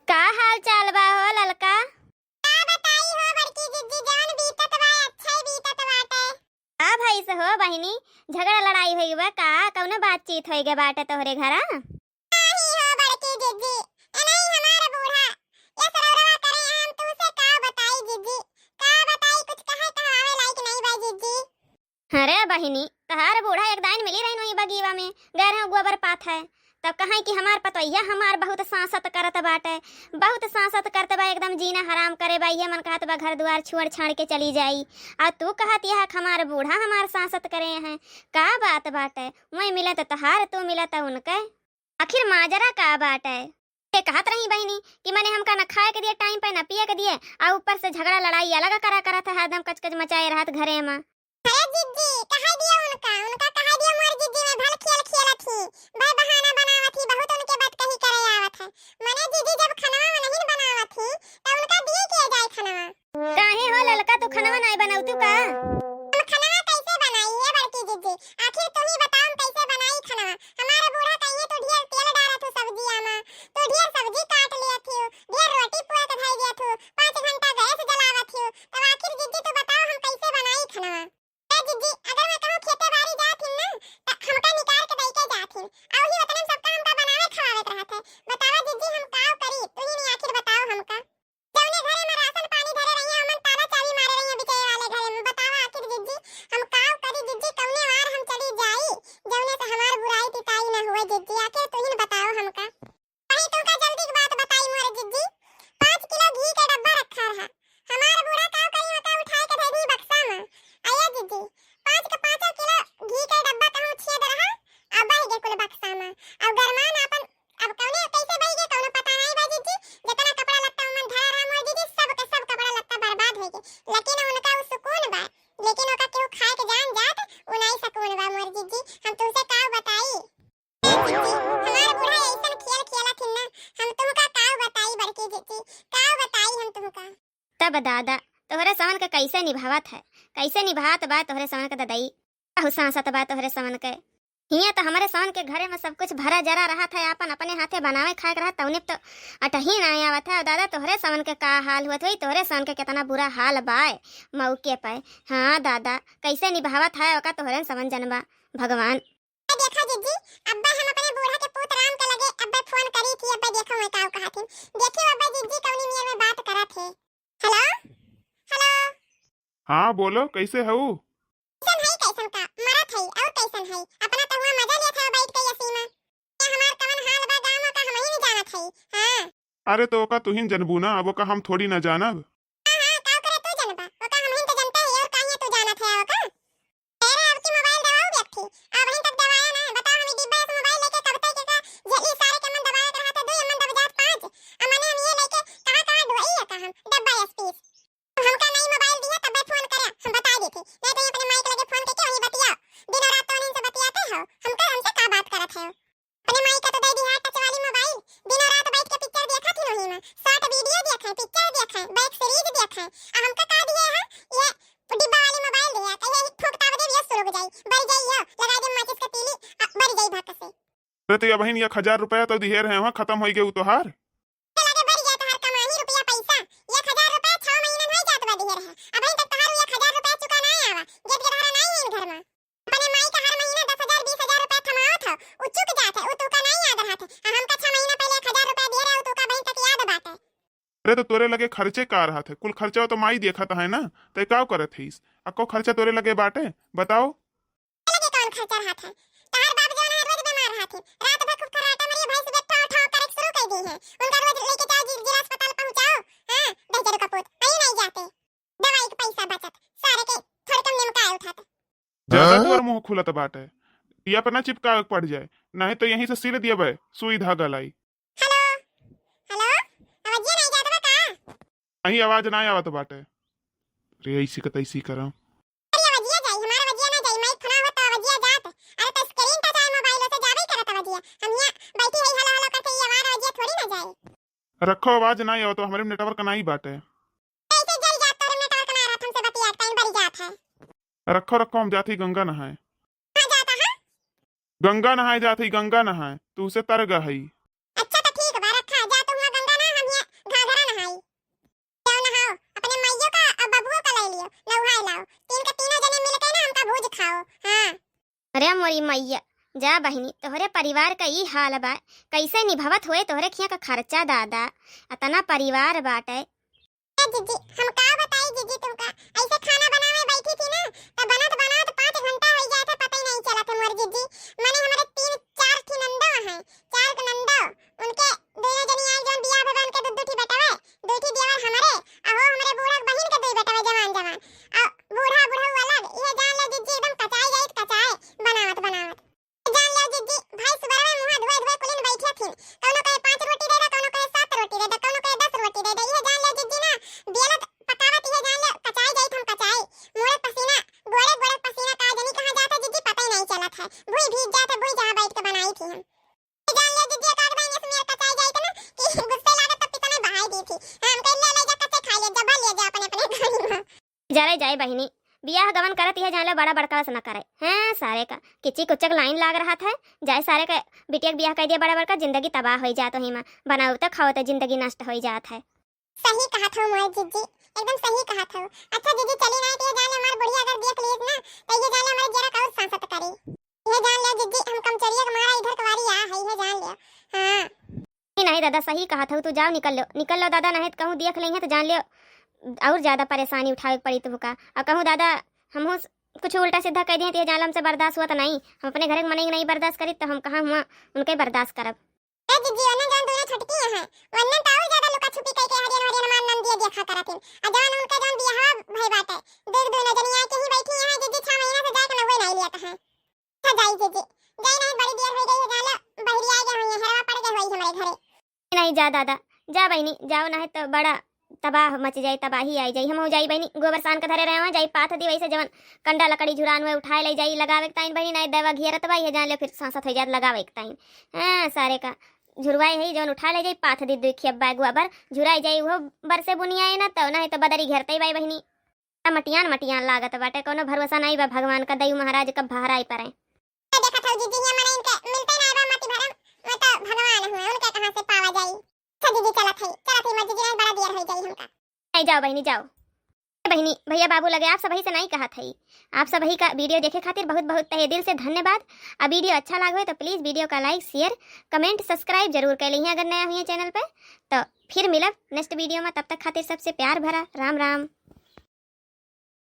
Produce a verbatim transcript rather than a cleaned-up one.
का हाल चाल बा हो ललका? का बताई हो बड़की जिज्जी, जवन बीतत बा, अच्छा ही बीतत बाटे। का भइस हो बहिनी, झगड़ा लड़ाई होई बा का? कौनो बातचीत होई गे बाटे तोहरे घरा? नाही हो बड़की जिज्जी, ए नाही हमार बूढ़ा, ये सरौरवा करे, हम तुमसे का बताई जिज्जी, का बताई, कुछ कहे कहवावे लायक नहीं बा जिज्जी। अरे बहिनी, तहार बूढ़ा एक दाइन मिली रहिन वही बगीवा में, गए रहे गोबर पाथे। तब कहे कि हमार पतोहिया हमार बहुत सांसत करत बाटे, बहुत सांसत करत बा, एकदम जीना हराम करे बा। इहे मन कहत बा घर दुआर छोड़ छाड़ के चली जाई। आ तू कहत यह कि हमार बूढ़ा हमार सांसत करे हैं, का बात बाटे? वही मिले तो तहार, तू मिला तो उनके। आखिर माजरा का बाटे? ये कहत रही बहिनी कि मने हमका न खाए के दिए टाइम पे, न पिए के दिए, आ ऊपर से झगड़ा लड़ाई अलग करा करत है, हरदम कचकच मचाए रहत घरे में। अरे जिज्जी, कहे दियो उनका, उनका कहे दियो मोर जिज्जी में भल खेल खेलत ही, भल बहाना बनावत ही, बहुत उनके बात कही करे आवत है। मने जिज्जी जब खनवा में नहीं बनावत ही, तो उनका दिए के जाए खनवा। काहे हो ललका, तू खनवा नाई बनौतू का? हम खनवा कैसे बनाई ये बड़की जिज्जी? आखिर तू ही बताओ हम कैसे बनाई खनवा? हमारे बूढ़ा कहिए तू ढेर तेल डारत हो सब्जिया में, तू ढेर सब्जी काट लियत हो, ढेर रोटी पुआ के धई दियत हो, पाँच घंटा गैस जलावत हो, तब आखिर जिज्जी तू बताओ हम कैसे बनाई खनवा? ए जिज्जी, अगर मैं कहूँ खेते बारी जात हिन ना, त हमका निकाल के दई के जात हिन। आ वही उतने में सबका हमका बनावे खवावे के रहत है। बतावा जिज्जी, हम काव करी, तू ही नहीं आखिर बताओ हमका। जौने घरे में राशन पानी धरे रही, हमन ताला चाबी मारे रही बिचैये वाले घरे में। बतावा आखिर जिज्जी, हम काव करी जिज्जी, कौने वार हम चली जाई, जौने से हमार बुराई पिटाई न हुए जिज्जी, आखिर तू ही न बताओ हमका। वही तुमका जल्दी की बात बताई मोरे जिज्जी, पाँच किलो घी के डब्बा रखा रहा, हमार बूढ़ा काव करी ओका उठाए के धई दी बक्सा में। आया जिज्जी, पाँच के पाँचों किलो घी के डब्बा कहूँ छेद रहा, अब बह गए कुल बक्सा में। अब गरमान आपन, अब कौने कैसे बह गए कौनो पता नहीं बा जिज्जी, जितना कपड़ा लत्ता उमन धरा रहा मोर जिज्जी, सब के सब कपड़ा लत्ता बर्बाद हो गए, लेकिन उनका वो सुकून बा, लेकिन ओका केहू खाए के जान जात, उ नहीं सुकून बा मोर जिज्जी, हम तुमसे काव बताई। हमार बूढ़ा ऐसन खेल खेलत हिन ना, हम तुमका काव बताई बड़की जिज्जी, काव बताई हम तुमका। तब दादा, तोहरे समन के कैसे निभावत है, कैसे निभात बा तोहरे समन के ददई, कहू सांसत बा तोहरे समन के। हियाँ तो हमरे समन के घरे में सब कुछ भरा जरा रहत है, आपन अपने हाथे बनावे खाए के रहत, तौने तो अटही ना आवत है। और दादा, तोहरे समन के का हाल हुअत होई, तोहरे समन के कितना बुरा हाल बाय मौके पे। हाँ दादा, कैसे निभावत है ओका तोहरे समन जनबा भगवान। ए देखो जिज्जी, अब्बे हम अपने बूढ़ा के पूत राम के लगे अब्बे फोन करी थी, अब्बे देखो मैं काव कहत हिन। देखियो अब्बे जिज्जी कौनी मेर में बात करत है। हेलो, हेलो। हाँ बोलो, कैसे हऊ? कैसन है, कैसन का? मरत है, और कैसन है? अपना तो हुआ मजा लेत है बैठ के एसी में। ये हमार कवन हाल बा गाँव में का हम ही नहीं जानत है। हाँ। अरे तो ओका तुहिन जनबू ना, अब ओका हम थोड़ी ना जानब। हाँ, हाँ, का करे तू जनबा? ओका हमहिन तो जनते ही, और काहे तू जानत है ओका? अरे, अब की मोबाइल दबाऊ व्यक्ति, अबहिन तक दबाया ना, बताओ हम ई डिब्बा एस मोबाइल लेके कब तक के का झेली सारे के मन दबावे के रहा था, दो मन दब जात पाँच, अब मने हम ये लेके कहाँ कहाँ ढोई है का हम डब्बा एस पीस। तू हमका नई मोबाइल दिया तब्बे फोन करे, हम बता देते, नहीं तो ये अपने माई के लगे फोन करके वहीं बतियाओ, दिनों रात तो उन्हीं से बतियाते हो, हमका हमसे का बात करत है? अपने माई का तो दे दिया टच वाली मोबाइल, दिनों रात बैठ के पिक्चर देखा थी वही में, शॉर्ट वीडियो देखे, पिक्चर देखे, वेब सीरीज देखे। आ हमका का दिए है? ये डिब्बा वाली मोबाइल दिए, कहिए ही फूंक ताव दे, ये सुलग जाई, बर जाई, यो लगा दे माचिस का तीली, आ, बर जाई भक से। अरे तो अबहिन एक हजार रुपया तो दिहे रहे हो, खत्म होई गए उ तोहार। लगे बर गया तोहार कमानी रुपया पैसा, एक हजार रुपया छह महीना नहीं जात बा दिहे रहे, अबहिन तक तोहार एक हजार रुपया चुका नहीं आवा, जेब के धारा नहीं है इन घर में। अपने माई का हर महीना दस हजार, बीस हजार रुपया थमावत हो, उ चुक जात है, उ तुका नहीं याद रहत है। आ हमका छह महीना पहले एक हजार रुपया दिए रहे, उ तुका अबहिन तक याद बाटे। अरे तो तोरे लगे खर्चे का रहत है? कुल खर्चा तो माई देखत है ना, ते का करत है इस? अको खर्चा तोरे लगे बाटे, बताओ। लगे कौन खर्चा रहत है? तोहर बाप जौन है रोज बीमार रहत है, रात भर खूब खर्राटा मारिए भैंस के ठाव ठाव करे शुरू कर दी है। उनका रोज लेके जाओ जि-, जिला अस्पताल पहुंचाओ। हाँ, दहिजरू कपूत, अरे नहीं जाते। दवाई के पैसा बचत, सारे के थोड़े कम निमकाए उठाते। ज्यादा हाँ? तोर मुंह खुलत बाटे, या पे ना चिपका के पड़ जाए, नहीं तो यहीं से सिल दिया बे सुई धागा लाई। हेलो, हेलो, आवाजिया नहीं जात बा का? नहीं, आवाज ना आवत बाटे। रे, ऐसी का तैसी करा। अरे, आवाजिया जाई, हमारा आवाजिया ना जाई, माइक फोन आवत तो आवाजिया जात। अरे, तो स्क्रीन टच आए मोबाइल से जाबे करत आवाजिया। हम यहाँ बैठी है, हेलो, हेलो करते, ये हमारा आवाजिया थोड़ी ना जाए। रखो, आवाज ना आवत तो हमारे में नेटवर्क नहीं बाटे। ऐसे जल जात तोरे नेटवर्क ना रहत, हमसे बतियात टाइम बड़ी जात है। रखो, रखो, हम जात ही गंगा नहाए। कहाँ जाता है? गंगा नहाए जात ही, गंगा नहाए, तू से तर गई। अच्छा तो ठीक बा, रखा जा, तू वहाँ गंगा नहा, हम यहाँ अरे मैया, जा बहिनी, तोहरे परिवार का ई हाल बा, कैसे निभवत होए तोहरे खिया का खर्चा दादा, अतना परिवार बाटे। ए जिज्जी, हम का बताई जिज्जी तुमका, ऐसे खाना बनावे बैठी थी ना, तो बनत बनात पाँच घंटा हो जात है, पता ही नहीं चलत है मोर जिज्जी। मने हमरे तीन चार ठी नंदो हैं, चार के नंदो, उनके दोनों जनी आई जौन बियाह भवन के दू दू ठी बेटवे, दू ठी देवर हमरे, अहो हमरे बूढ़ा बहिन के दू बेटवे जवान जवान, आ बूढ़ा बुढ़ऊ अलग, ये जान ले जिज्जी एकदम कचाई जाइत कचाए बनावत बनावत। जान ले जिज्जी, भाई सुबह में मुँह धोए धोए कुलिन बैठे थिन, कौनो कहे पाँच रोटी दे दे, कौनो कहे सात रोटी दे दे, कौनो कहे दस रोटी दे दे, ये जान ले जिज्जी ना, बेलत पकावत ये जान ले कचाई जाइत हम कचाई, मुड़े पसीना, गोड़े गोड़े पसीना का जनी कहाँ जात है जिज्जी पता ही नहीं चलत है, भुई भीग जात है, भुई जहाँ बैठ के बनाई थी हम। जान ले जिज्जी, एक आध महीने से मेर कचाई जाई त ना कि गुस्से लागत त पितने बहाई दी थी। हम कह ले, ले जा कच्चे खा ले, जब ले जा अपने अपने घड़ी में। जरे जाए बहिनी, बियाह गवन करत यह जान ले बड़ा बड़का बस न करे। हैं सारे का, किची कुचक लाइन लाग रहा था, जाए सारे का बिटिया के बियाह कर दिया बड़ा बड़का, जिंदगी तबाह हो जात ही माँ, बनाओ तो खाओ तो जिंदगी नष्ट हो जात है। सही कहत हो मोर जिज्जी, एकदम सही कहत हो। अच्छा जिज्जी चली ना, तो ये जान ले हमार बुढ़िया अगर देख लीस ना, तो ये जान ले हमारे जरा का और सांसत करी। ये जान ले जिज्जी, हम कमचरिया के मारा इधर कवारी आ है, ये जान ले। हाँ। नहीं, नहीं दादा, सही कहत हो तू, जाओ निकल लो, निकल लो दादा, नहीं तो कहूँ देख लेंगे तो जान ले और ज्यादा परेशानी उठावे के पड़ी तुमका। और कहूँ दादा हमहू कुछ उल्टा सीधा कह दिए तो ये जान ले हमसे बर्दाश्त हुआ तो नहीं, हम अपने घर के मनई के नहीं बर्दाश्त करी तो हम कहाँ हुआ उनके बर्दाश्त करब। ए जिज्जी, ओने जौन दुनो छोटकी हैं, ओने तो और ज्यादा लुका छुपी कई के हरियन हरियन हमार नंदिया देखा करत हिन। आ जौन उनके जौन बियाह भई बाटे, दू दुनो जनी आके ही बैठी हैं जिज्जी, छह महीना से जाके नहुए नहीं लिया कहाँ। अच्छा जाई जिज्जी, जाई नहीं बड़ी देर हो गई है, जान लो बहरी आ गए हुई है, हेरवा पड़ गए हुई हमारे घरे। नहीं जा दादा, जा बहिनी, जाओ नहीं तो बड़ा तबाह मच जाई, तबाही आई जाई। हम हो जाई बहिनी, गोबर सान के धरे रहे हुए, जाई पाथ दी वैसे जवन कंडा लकड़ी झुरान हुए उठाए ले जाई लगावे के ताइन बहिनी, नहीं देवा घेरत बा, ये जान ले फिर सांसत हो जात लगावे के ताइन। हाँ, सारे का झुरवाए है जवन उठा ले जाई, पाथ दी दुई खियब बैग गोबर झुराई जाई, वो बरसे बुनी आए ना तो, नहीं तो बदरी घेरते बाई बहिनी। मटियान मटियान लागत बाटे, कोनो भरोसा नहीं बा भगवान का, दयू महाराज कब बहराई पड़े। देखत हौ जिज्जी, हियाँ मने इनके मिलते ना बा मति भरम, वो तो भगवान हुए, उनके कहाँ से पावा जाई। अच्छा जिज्जी, चलत हई, चलत हई, मत जिज्जी, नहीं बड़ा देर हो जाई हमका। नहीं, जाओ बहिनी, जाओ। ए बहिनी, भैया बाबू लगे आप सबही से नहीं कहत हई, आप सबही का वीडियो देखे खातिर बहुत बहुत तहे दिल से धन्यवाद। आ वीडियो अच्छा लाग होए तो प्लीज वीडियो का लाइक, शेयर, कमेंट, सब्सक्राइब जरूर कर लीजिए अगर नया हुई चैनल पे। तो फिर मिलब नेक्स्ट वीडियो में, तब तक खातिर सबसे प्यार भरा राम राम।